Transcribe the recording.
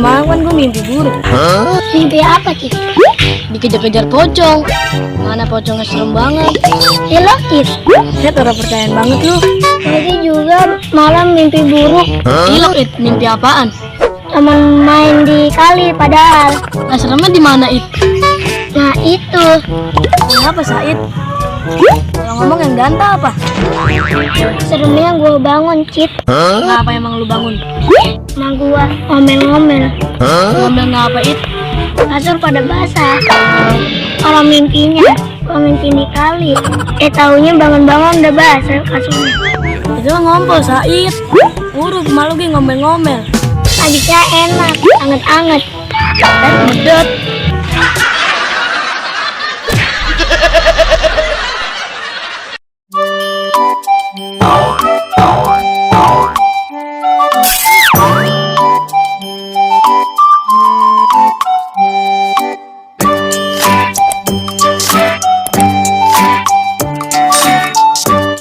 semalam kan gue mimpi buruk. Mimpi apa, Cip? Dikejar-kejar pocong. Mana pocongnya serem banget. Halo, Cip. Set, orang percayaan banget lu. Tadi juga malam mimpi buruk. Ilok it, mimpi apaan? Teman main di kali padahal. Nah, seremnya di mana it? Nah, itu. Kenapa Said? Kalau ngomong yang gantah apa? Seremnya gue bangun, Cip. Kenapa emang lu bangun? Sama gue ngomel-ngomel. Ngomel ngapa it? Kasur pada basah. Kalau mimpinya, gue mimpi di kali. Taunya bangun-bangun udah basah kasurnya. Itu mah ngompol Said. Buruk, malu gue ngomel-ngomel. Habisnya enak, anget-anget. Medot.